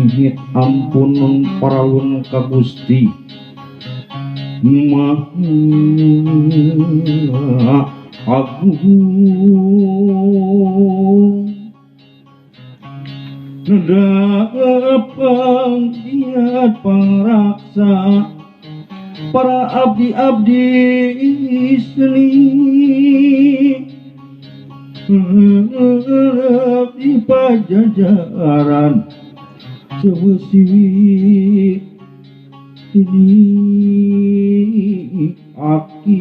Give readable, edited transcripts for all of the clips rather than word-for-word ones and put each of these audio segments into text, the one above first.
Ngingit ampun paralun ka Gusti Maha Agung. Nedapang kiat pangraksa para abdi-abdi seni di pajajaran sewesiwi ini aki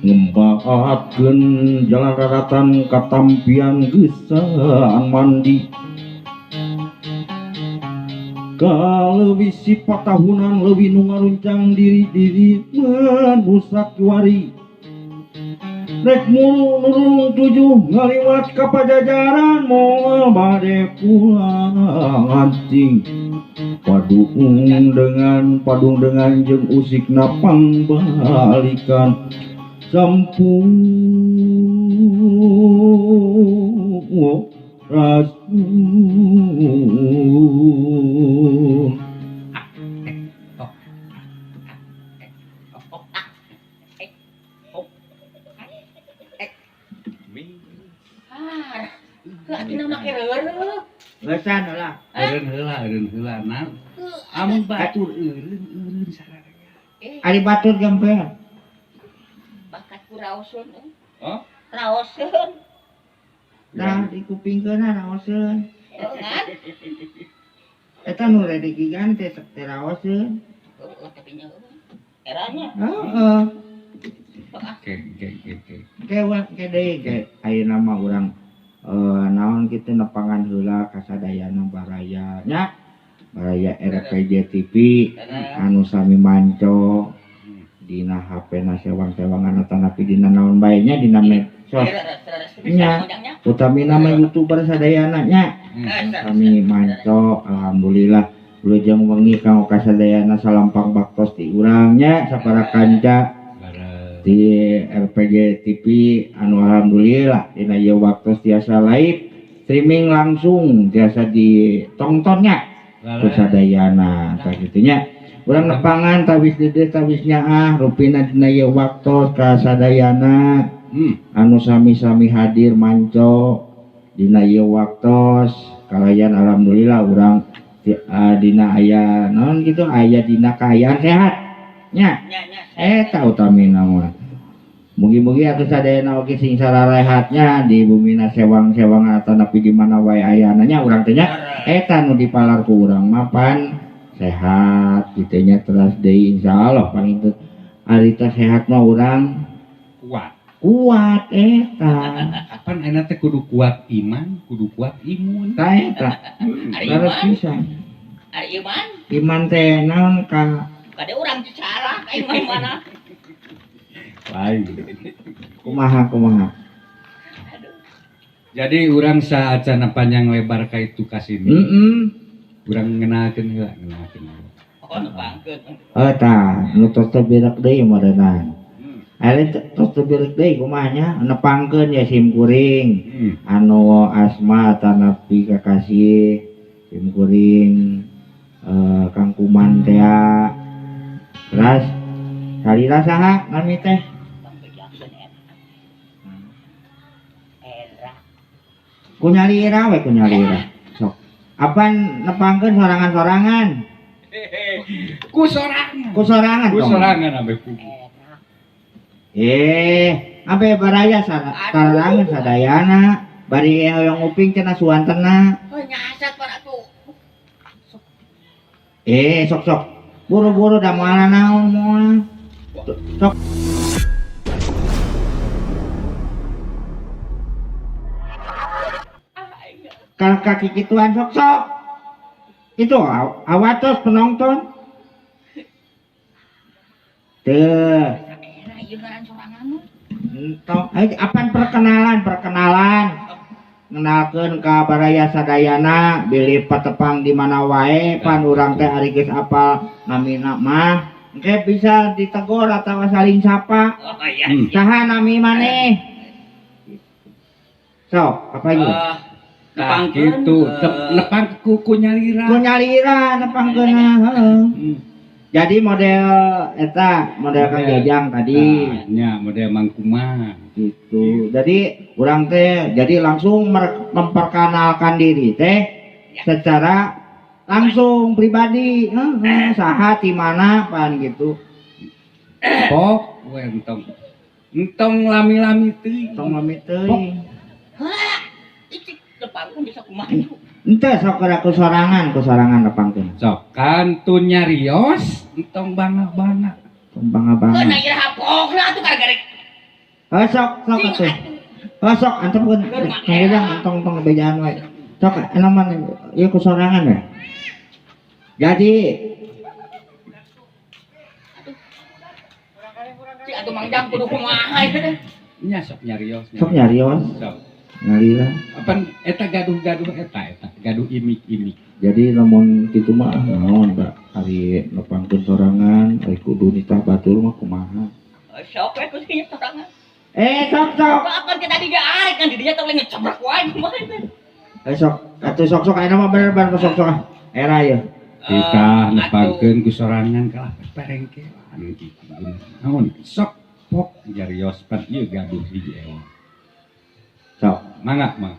ngembaatkeun jalan raratan katampian geusaan mandi kaleuwih sifat tahunan leuwih nu ngaruncang diri-diri manusa kiwari rek nurung tujuh ngaliwat ka pajajaran moal bade pulang anting padung dengan jeung usikna pangbalikan sampurasun. Lesan lah. Eureun heula na. Amun batur eureun sararea. Ari batur gempel. Bakat ku raoseun. Oh? Raoseun. Nah, dikupingkeun raoseun. Kan? Eta nu rede gigante sok teh raoseun. Heeh, tapi nya eranya. Heeh. Oke. Ke deui ke ayeuna mah urang naon kitu nepangan heula kasadayana baraya nya. Baraya RPG TV anu sami manco dina HP na sewang-sewangan atanapi dina naon bae nya dina medsos nya utamina mah YouTuber sadayana nya sami manco alhamdulillah wilujeng wengi kanggo kasadayana salampang baktos di urang nya sapara kanca di RPG TV anu alhamdulillah dina ieu waktos tiasa live streaming langsung tiasa ditontonnya kusadayana tah kitu nya urang nepangan tawis dedes tawis nyaah rupina dina ieu waktos kasadayana anu sami-sami hadir manco dina ieu waktos kalayan alhamdulillah urang dina aya naon kitu aya dina kaayaan sehat nya eta utamina mah mugi-mugi atuh sadayana oge sing sararehatnya di bumina sewang-sewang atanapi di mana wae ayana nya urang teh nya eta nu dipalar ku urang mah pan sehat kitu nya teras deui insyaallah panginten harita sehat mah urang kuat eta kapan ayeuna teh kudu kuat iman kudu kuat imun tah eta leres pisan ari iman iman teh naon ka kade urang salah ka iman mana lain kumaha jadi urang saacana panjang lebar ka itu ka sini urang ngenalkeun heula oh nepangkeun oh tah nu tos teu berak deui modenan ari tos teu berak deui kumaha nya nepangkeun ya sim kuring anu asma atanapi kakasih sim kuring Kang Kuman teh teras salira saha nami teh kunyalira we kunyalira sok apan nepangkeun sorangan-sorangan ku sorangan ambe kudu ambe baraya sarangan sadayana bari hoyong nguping cenah suantena oh nyasat para tuh sok buru-buru da moal naon moal sok kalau kaki kituan sok-sok itu awatos penonton tuh entong apan perkenalan ngenalkeun ka baraya sadayana bilih patepang di mana wae pan urang teh ari geus apal namina mah engke bisa ditegor atawa saling sapa. Oh iya. Saha nami maneh? Sok, apa ieu? Tah Nepangkeun, kitu, nepang ku nyalira. Ku nyalira nepangkeunna, heeh. Jadi model eta, model Kang Model. Jajang tadi. Tah, nya model Mang Kuman. Gitu. Jadi urang teh jadi langsung memperkenalkan diri teh secara langsung pribadi, heeh, saha di mana pan gitu. Pok we entong. Entong lami-lami teuing. Tong lami teuing. Hah, icik nepangkeun bisa kumaha. Ente sok geura ku sorangan nepangkeun. Sok kantun nyarios entong bangga-bangga. Tong bangga-bangga. Keuna iraha pokna atuh gara-gara Oh, sok sok cing atuh. atuh. Oh, sok antepkeun. Kang Jajang entong tong bejaan wae. Sok enaman ieu ku sorangan ya. Jadi Cik atuh Mang Jang kudu kumaha ieu teh. Nya sok nyarios. Sok nyarios. Sok. Nyalira. Apan eta gaduh-gaduh eta eta gaduh imik-imik. Jadi lamun kitu mah naon da ari nepangkeun sorangan, ari kudu nitah batur mah kumaha. Sok we kudu kieu sorangan. Eh, sok sok. Apa kita tadi ge arek kan di dinya teh ngecebrek wae kumaha teh. Eh, sok atuh sok sok ayeuna mah bener-bener sok sok ah. Era ieu. Kita nepangkeun ku sorangan kalah perengkelan gitu. Naon sok pok nyarios pan ieu gaduh hiji ewa. Sok. Mangga mah.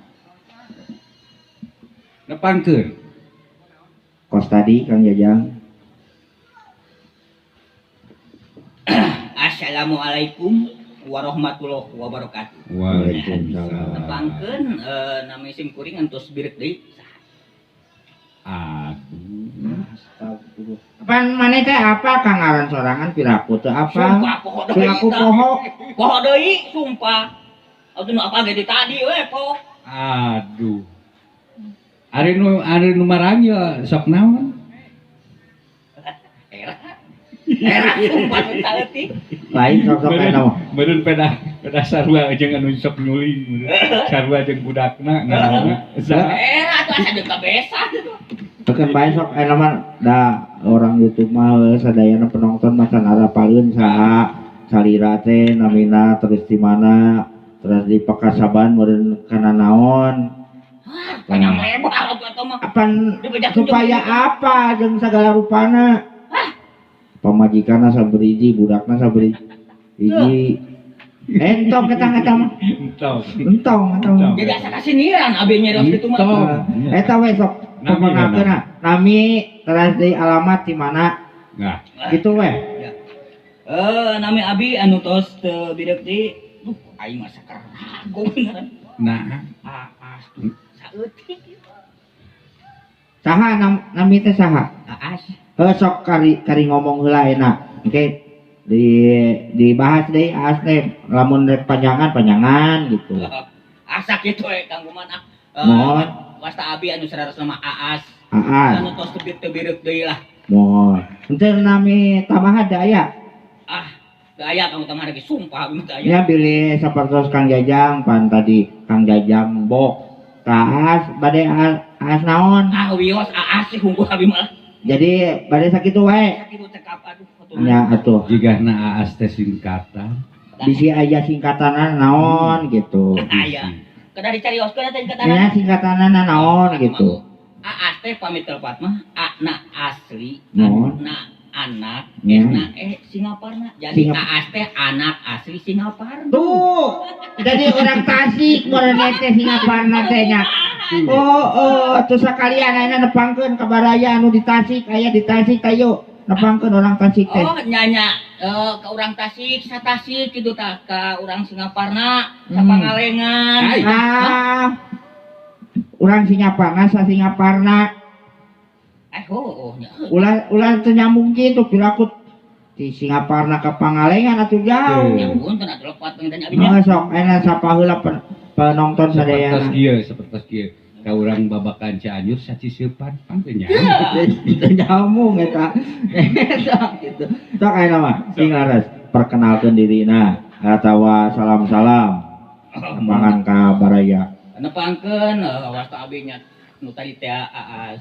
Nepangkeun. Kos tadi Kang Jajang. Assalamualaikum warahmatullahi wabarakatuh. Waalaikumsalam. Nepangkeun nami sim kuring entos bireuk deui. Aduh. Astagfirullah. Pan maneh teh apa Kang ngaran sorangan piraku teu apa? Sumpah poho deui. Piraku poho. Poho deui sumpah. Atuh nu apa ge di tadi we poho. Aduh. Ari nu marangil sok naon? Era. Era sumpah nu saeutik. Lain sok sok ayeuna mah. Meureun peda sarua jeung anu sok nyuling. Sarua jeung budakna ngaranna. Saha? Era atuh asa jeung kabesan. Tekan bae sok ayeuna mah da orang YouTube mah sadayana penonton mah can arapaleun saha salira teh namina terus di mana terus di Pekasaban meureun kana naon. Hah, panjang lebar atuh eta mah. Apan supaya apa jeung sagala rupana? Pamajikanna saberiji, budakna saberiji. Hiji. Entong ketang eta mah. Entong. Entong eta mah. Jadi asa kasiniran abi nyarios kitu mah. Entong. Eta we sok Nami perkenalkeun nami terus di alamat di mana Nah, gitu we. Nami abi anu tos teu bireuk deui. Duh, aing mah sakarago beneran. Nah, Aas tuh saeutik. Saha nami teh saha? Aas. Heuh sok kari ngomong heula enak. Engke dibahas deui Aas teh lamun rek panjangan panjangan gitu. Asa kitu we Kang Kuman ah. Mohon. Wasta abi anu sararesna mah Aas. Aas. Anu tos teu bireuk deui lah. Mohon. Henteu nami tambahan teh aya. Ah, teu aya Kang Utama lagi sumpah abi mah teu aya. Nya bilih sapertos Kang Jajang pan tadi Kang Jajang bok. Ka Aas bade Aas naon? Ah wios Aas sih hungkul abi mah. Jadi bade sakitu wae. Sakitu cekap aduh atuh. Nya atuh. jigana Aas teh singkatan. Bisi aya singkatanna naon gitu. Aya. Kedah dicarioskeun teh singkatanna. Nya singkatanna naon gitu. Aas teh pamit telepat mah A na asli, Naon? na anak, Nya. na Singaparna. Jadi Aas teh anak asli Singaparna. Tuh, jadi orang Tasik meureun teh Singaparna teh nya. Oh, oh, tuh sakalian ayeuna nepangkeun ka baraya anu di Tasik, aya di Tasik ayo nepangkeun orang Tasik teh. Oh, nyanya ke orang Tasik, sa Tasik kitu tah ka urang Singaparna, sa Pangalengan. Ai. Ah. Urang Singaparna sa Singaparna. Oh, oh, nya. Ulah ulah teu nyambung kitu piraku di Singaparna ka Pangalengan atuh jauh. Nyambung teh atuh lepat pengen tanya abinya. Oh, sok ayeuna sapa heula penonton Sapertos sadayana. kieu, sapertos kieu. Ka urang babakan Cianjur saciseupan pan teu nyambung. Teu nyambung eta. Sok gitu. Sok ayeuna mah sing laras perkenalkeun dirina atawa salam-salam lapangan ka baraya. Nepangkeun wasta abi nya nu tadi teh Aas.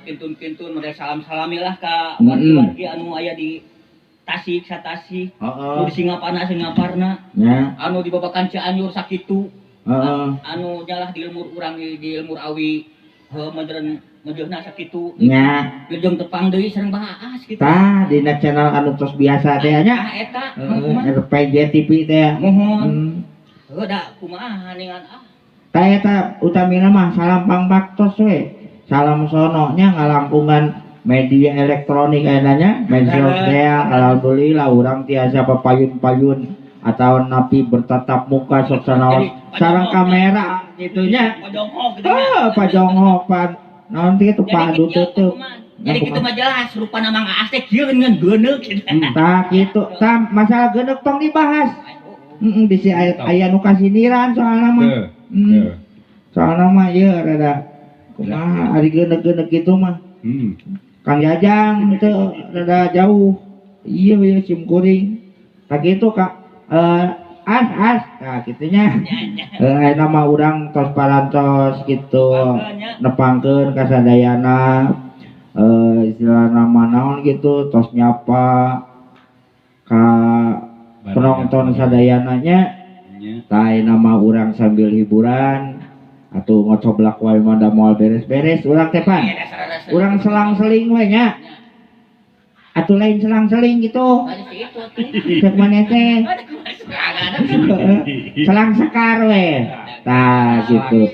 Kintun-kintun model salam-salami lah ka wargi-wargi anu aya di Tasik sa Tasik. Heeh. Nu di Singaparna Singaparna, Nya. anu di babakan Cianjur sakitu. Heeh. Anu nyalah di lembur urang di lembur awi heuh modern ngejeuhna sakitu. Nya. Wilujeng tepang deui sareng Bah Aas kitu. Tah dina channel anu tos biasa teh nya. Ah eta kumaha? RPG TV teh. Mohon. Heuh da kumaha ningan ah. Tah eta utamina mah salam pangbaktos we. Salam sono nya ngalangkungan media elektronik ayeuna nya, medsos teh alhamdulillah urang tiasa papayun-payun atau napi bertatap muka sok sanaos sareng kamera gitu nya. Pajonghok gitu nya. Ah, pajonghok pan naon teh kitu padu tutup. Jadi kitu mah jelas rupana Mang Aas teh kieu ngan geuneuk gitu. Tah kitu. Tah masalah geuneuk tong dibahas. Heeh, bisi aya nu kasiniran soalna mah. Soalna mah ieu rada kumaha ari geuneuk-geuneuk kitu mah. Kang Jajang teu rada jauh. Iya ieu sim kuring. Tah kitu Kak. As as tah kitu nya. Ayeuna mah urang tos parantos kitu nepangkeun ka sadayana istilahna mah naon gitu tos nyapa ka penonton sadayana nya. Tah ayeuna mah urang sambil hiburan atuh ngocoblak wae mah da moal beres-beres urang teh pan. Urang selang-seling we nya. Atuh lain selang-seling gitu. Cek maneh teh. Selang sekar we. Tah gitu.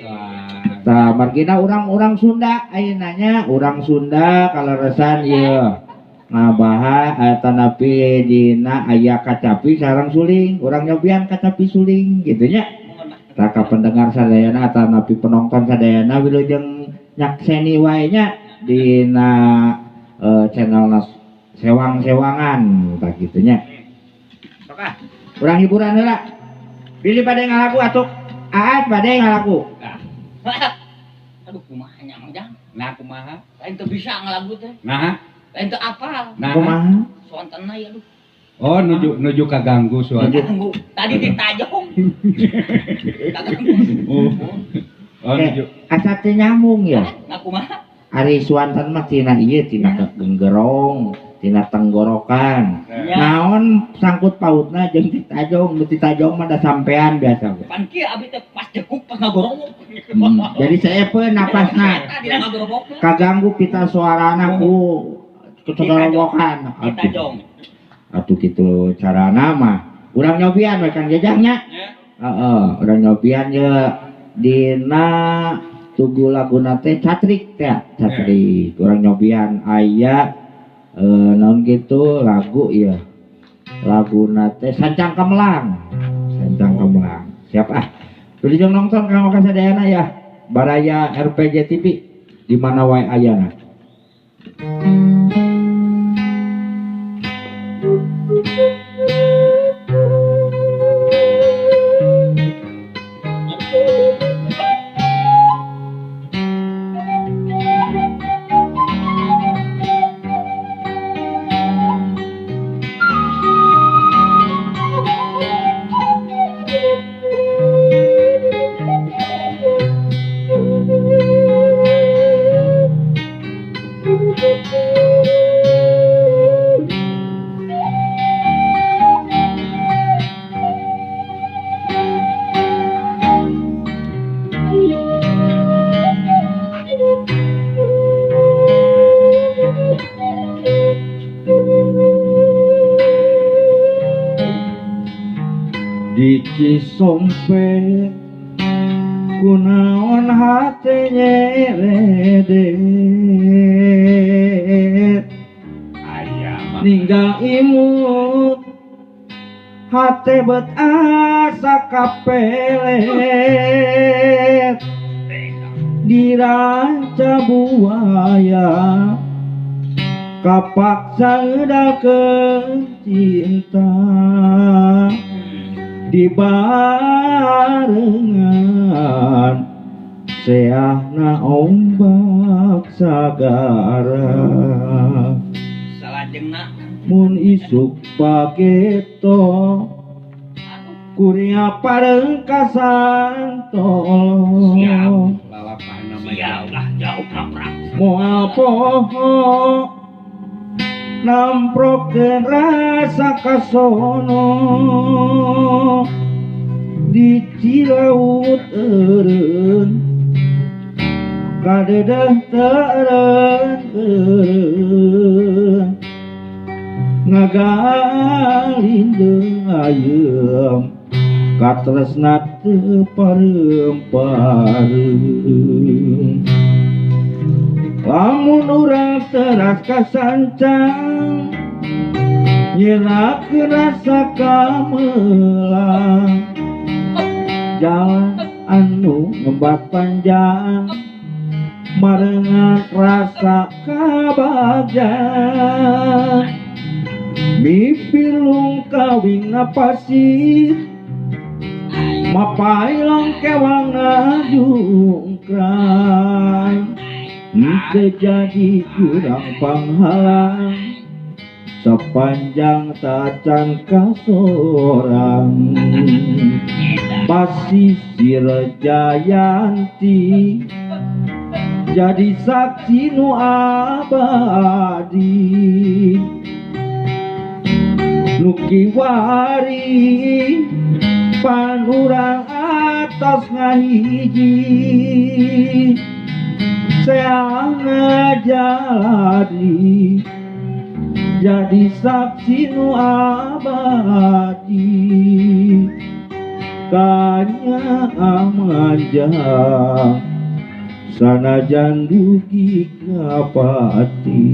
Tah margina urang-urang Sunda ayeuna nya, urang Sunda kaleresan ieu. Ngabahas tanapi dina aya kacapi sareng suling, urang nyobian kacapi suling gitu nya. Tah ka pendengar sadayana atanapi penonton sadayana wilujeng nyakseni wae nya dina channel sewang-sewangan tah kitu nya. Sok ah, urang hiburan heula. Bilih bade ngalagu atuh Aas bade ngalagu. Aduh kumaha nya Mang Jang? Nah kumaha? Lain teu bisa ngalagu teh. Nah, lain teu apal. Nah. Kumaha? Sontenna ya aduh. Oh, nuju kaganggu suara. Kaganggu. Tadi ditajong. Kaganggu. Oh, nuju. Asa teu nyambung ya. Nah kumaha? Ari suanten mah tina ieu tina genggerong, tina tenggorokan. Naon sangkut pautna jeung ditajong, nu ditajong mah da sampean biasa we. Pan kieu abi teh pas jekuk pas ngagorowok. Jadi saepeun napasna. Kaganggu pita suarana ku kecegorowokan. Ditajong. Atuh kitu carana mah. Urang nyobian we Kang Jajang nya. Heeh, urang nyobian ye dina tugu laguna teh catrik teh, catrik. Urang nyobian aya naon gitu lagu ya. Laguna teh Sancang Kemelang. Sancang Kemelang. Siap ah. Wilujeng nonton kang kasadayana ya. Baraya RPG TV di mana wae ayana. Di Cisompet kunaon hate nyeredet ninggal imut hate bet asa kapelet di ranca buaya kapaksa ngedalkeun cinta di barengan seahna ombak sagara salajengna mun isuk pageto kuria pareng kasantolo siap lah jauh kaprak moal poho namprokeun rasa kasono Di Cilaut eureun kadeudeuh teu eureun ngagalindeng ayeum katresna teu pareum-pareum lamun urang teras kasancang nyienakeun rasa kamelang jalan anu ngembat panjang marengan rasa kabagjan mimpi lungkawingna pasir mapay longkewangna jungkrang teu jadi jurang panghalang sepanjang tacan kasorang Pasisir Jayanti jadi saksi nu abadi nu kiwari pan urang atos ngahiji seang ngajaladi jadi saksi nu abadi kanya amanjang sanajan dugi kapati.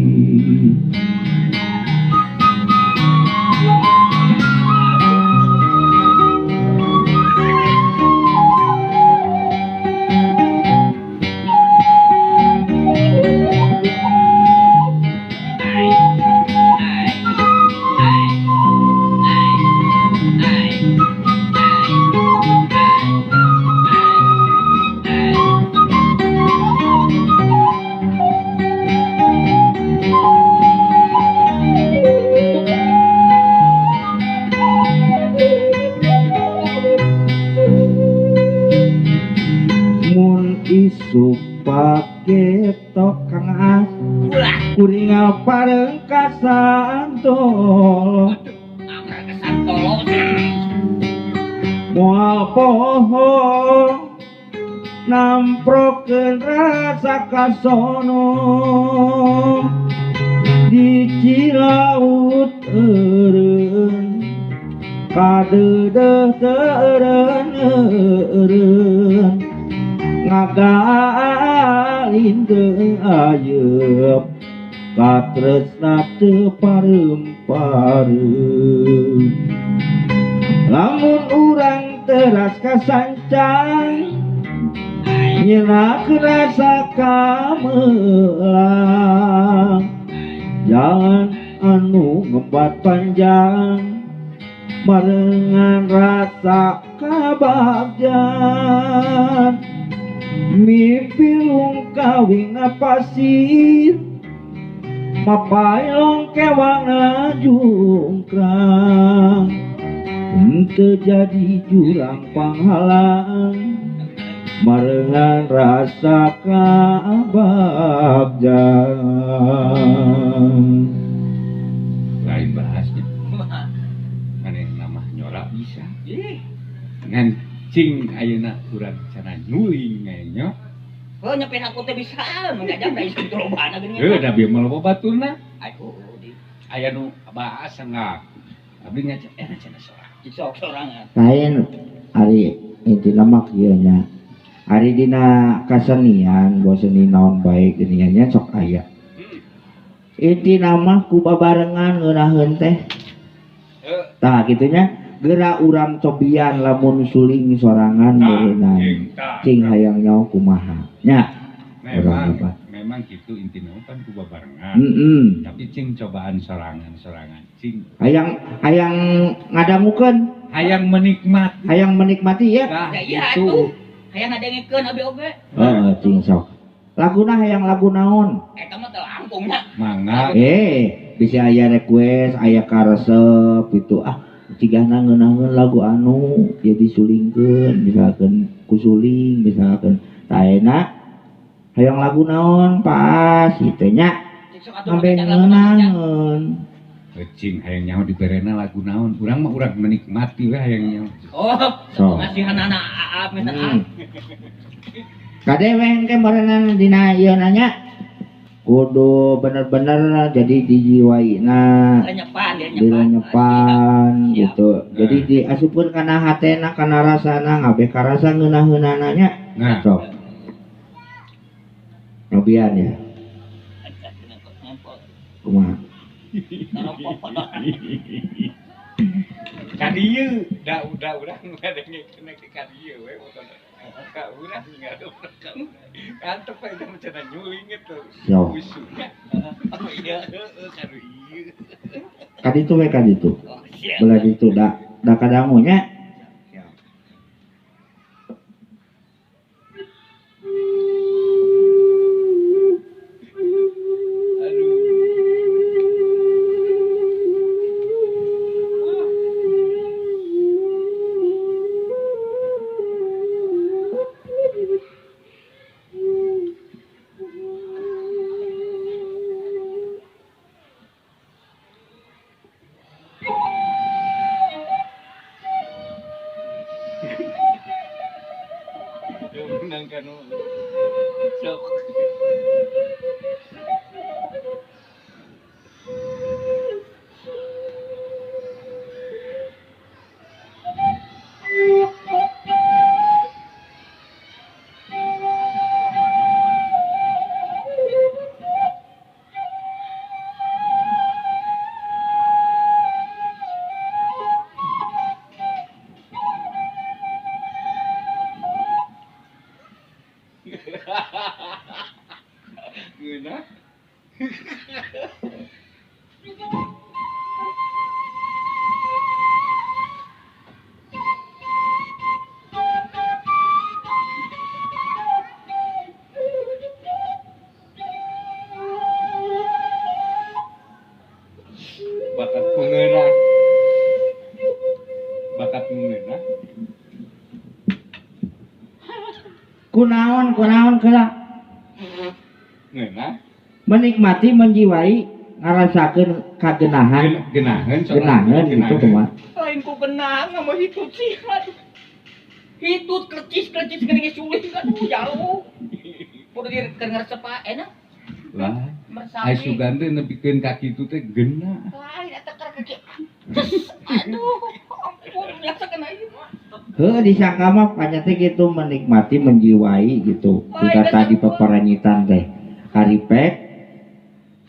Mun isuk paketok Kang As kuringal pareng ka Santolo moal poho namprokeun rasa kasono di Cilaut eureun kadeudeuh teu eureun ngagalindeng ayeub katresna teu pareum-pareum lamun urang teras kasancang nyienakeun rasa kamelang jalan anu ngembat panjang barengan rasa kabagjan mimpi lungkawingna pasir mapay longkewangna jungkrang teu jadi jurang panghalang marengan rasa kabagjan. Lain bahasnya maneh nama nyora bisa ngan cing ayeuna urang cara nyuling nya. Oh nyepin aku teh bisa mengajak da ieu lobana geuning. Heuh da bieu mah loba baturna. Aduh di aya nu bahasa ngaku. Abdi ngaca cenah sorang. Sok sorangan. Lain ari intina mah kieu nya. Ari dina kasenian, boh seni naon bae geuningan nya sok aya. Intina mah ku babarengan ngeunaheun teh. Tah kitu nya. Geura urang cobian lamun suling sorangan meureunnan cing hayang nyaho kumaha nya. Memang gitu intina pan ku babarengan. Tapi cing cobaan sorangan-sorangan cing hayang hayang ngadangukeun, hayang menikmati, hayang menikmati ya. Nah, iya gitu. Atuh hayang ngadengekeun abi oge. Heeh cing sok laguna hayang lagu naon eta mah teu langkung nya. Mangga bisa aya request aya karesep gitu ah cigana ngeunaheun lagu anu jadi sulingkeun misalkan ku suling misalkan taena hayang lagu naon pas kitu nya sampe ngeunaheun Cing hayang nyaho diberena lagu naon. Urang mah urang menikmati we hayang nyaho. Oh, So. ngasihanana Aap misalkan. Kade we engke meureunana dina ieu nanya kudu bener-bener jadi dijiwaina Lenyepan, dia dilenyepan Siap. gitu. Jadi diasupkeun kana hatena kana rasana ngabeh karasa ngeunaheunana nya. Nah, Sok. Ngobian ya. Kumaha? Ka dieu da udah urang ngadengkeun ka dieu we ka urang ngadep ka urang. Antep we da cenah nyuling eta. Sok. Usuna. Oh iya. Heeh, ka dieu. Ka ditu we ka ditu. Oh, siap. Belah ditu da da kadangu nya. Aduh. Menang kan sok. Geunah. Bakat pengeunah. Bakat pengeunah. Kunaon kunaon keula Ngeunah. menikmati menjiwai ngarasakeun kagenahan. Genaheun Genaheun gitu kumaha. Lain ku genang sama hitut sih. Aduh. Hitut klecis-klecis geuning sulit aduh jauh. Kudu di keur ngaresep enak. Lah, Meresapi. ai sugan teh nepikeun ka kitu teh geunah. Lain eta keur kaki. Ces, aduh, ampun biasa kena ieu mah. Heuh disangka mah panya teh gitu menikmati menjiwai gitu. Jika tadi peperanyitan teh karipek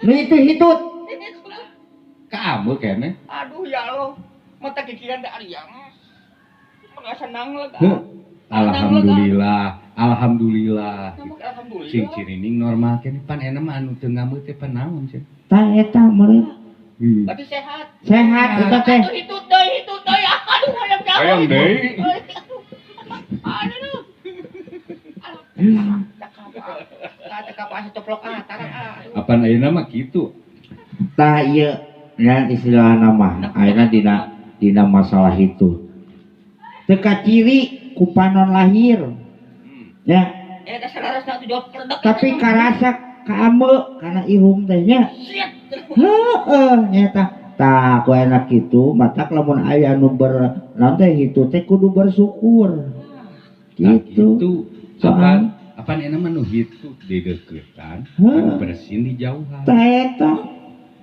nu itu hitut. Kamu kene. Aduh ya Allah. Mata kikiran da ari yang. Mah senang lega. Heuh. Alhamdulillah, alhamdulillah. Alhamdulillah. Cing cirining normal kene pan enak mah anu teu ngameu teh pan naon cing. Tah eta meureun. Berarti sehat. Sehat eta teh. Aduh hitut deui. Aduh hayang jauh. Hayang deui. Aduh. Cakap asa coplok ah, tarang ah. Apan ayeuna mah kitu. Tah ieu nya istilahna mah ayeuna dina masalah itu. Teu kaciri ku panon lahir. Ya. Tapi karasa kaame kana irung teh nya. Heeh nyata. Tah ku enak kitu matak lamun aya nu ber naon teh hitu teh kudu bersyukur. Gitu. Soal apan enak mah nu hitu dideukeutan, anu bersin dijauhan. Tah eta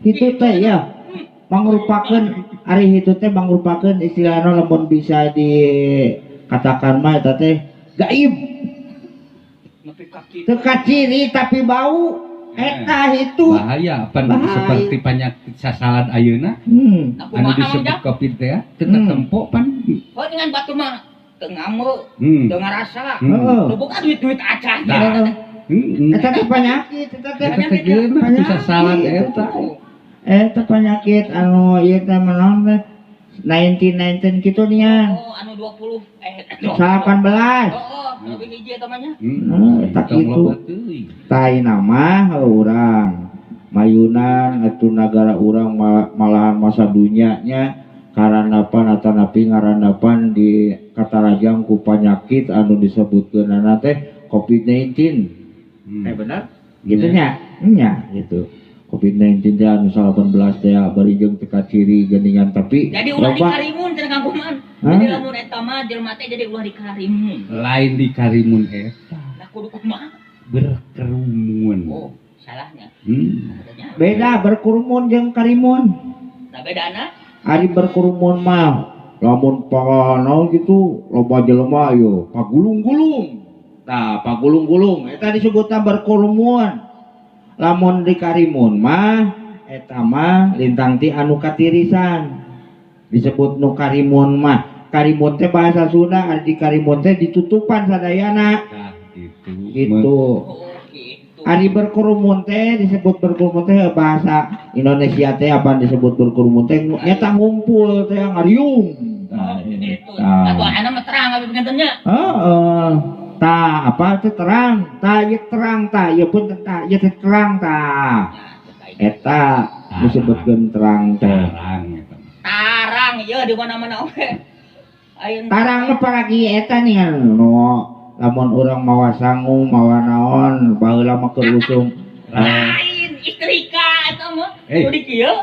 hitu teh ya mangrupakeun ari hitu teh mangrupakeun istilahna lamun bisa dikatakan mah eta teh gaib. Teu kaciri tapi bau eta hitu. Bahaya apan seperti penyakit sasalad ayeuna anu disebut Covid teh teu katempo pan. Oh dengan batu mah teu ngameu, teu ngarasa. Heeh. Nu boga duit-duit acan. Eta teh penyakit eta teh penyakit sasalad eta. Eta penyakit anu ieu teh menaon teh 1919 kitu nya. Oh, anu 20 18. Oh, lebih hiji eta mah nya. Eta kitu. Taina mah urang mayunan atuh nagara urang malahan masa dunya nya karandapan atanapi ngarandapan di katarajang ku panyakit anu disebutkeunana teh COVID-19. Benar? Gitu nya. Nya gitu. COVID-19 teh anu 19 teh bari jeung teu kaciri geuningan, tapi Jadi ulah loba. Dikarimun cenah Kang Kuman. Hah? Jadi lamun eta mah jelema teh jadi ulah dikarimun. Lain di karimun eta. Lah, kudu kumaha? Berkerumun. Oh, salahnya. Adanya. Beda berkerumun jeung karimun. Nah, bedana? Ari berkerumun mah lamun panganau gitu loba jelema yo pagulung-gulung. Tah, pagulung-gulung eta disebutna berkerumun. Lamun di karimun mah eta mah lintang ti anu katirisan. Disebut nu karimun mah. Karimun teh bahasa Sunda, ari di karimun teh ditutupan sadayana. Tah, gitu. Gitu. Oh, gitu. Ari berkerumun teh disebut berkerumun teh bahasa Indonesia teh apa disebut berkerumun teh nyata ngumpul teh ngariung. Oh, Tah, ini. gitu. Tah. Atuh ayeuna mah terang abi pengentennya. Heeh. Tah, apa teh terang? Tah, ieu terang tah, ieu pun tah, ieu teh terang tah. Nah, terkait. Eta disebutkeun terang teh. Tarang eta. Tarang ieu di mana-mana oge. Ayeuna Tarang mah paragi eta nih nu lamun urang mawa sangu, mawa naon, baheula mah keur usum. Lain istrika eta mah. Eh. Kudu kieu.